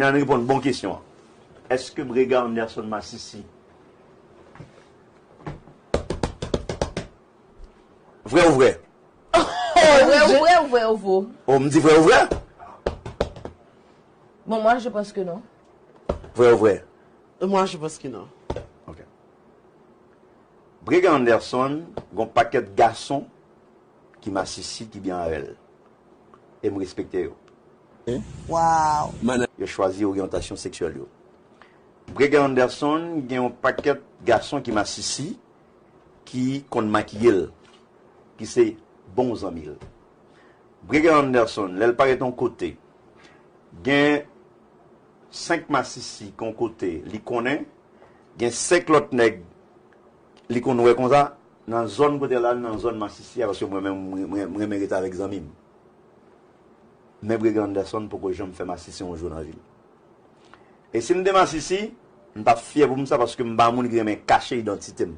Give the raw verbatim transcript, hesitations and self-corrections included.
Ann reponn bon kesyon an. Èske Brega Anderson masisi? Vrè ou vrè? Vrè ou vrè ou vrè ou vo? Oh, m di vrè ou vrè? Bon, moi, je pense que non. Vrè ou vrè? Moi, je pense que non. Ok. Brega Anderson, gon pakèt gason ki masisi, ki byen avè l. E m respekte yo. Wow. Yo chwazi oryantasyon seksyèl yo. Brega Anderson gen yon pakèt gason ki masisi, ki konn makiye l, ki se bon zanmi l. Brega Anderson, lè l parèt yon kote, gen senk masisi ki yon kote li konnen, gen senk lòt nèg li konn wè konsa, nan zòn kote l al, nan zòn masisi a, paske mwen menm, mwen, mwen, mwen renmen rete avèk zanmi m. Men Brega Anderson poko janm fè masisi yon jou nan vi l. E si m te masisi, m t ap fyè pou m sa, paske m pa moun ki renmen kache idantite m.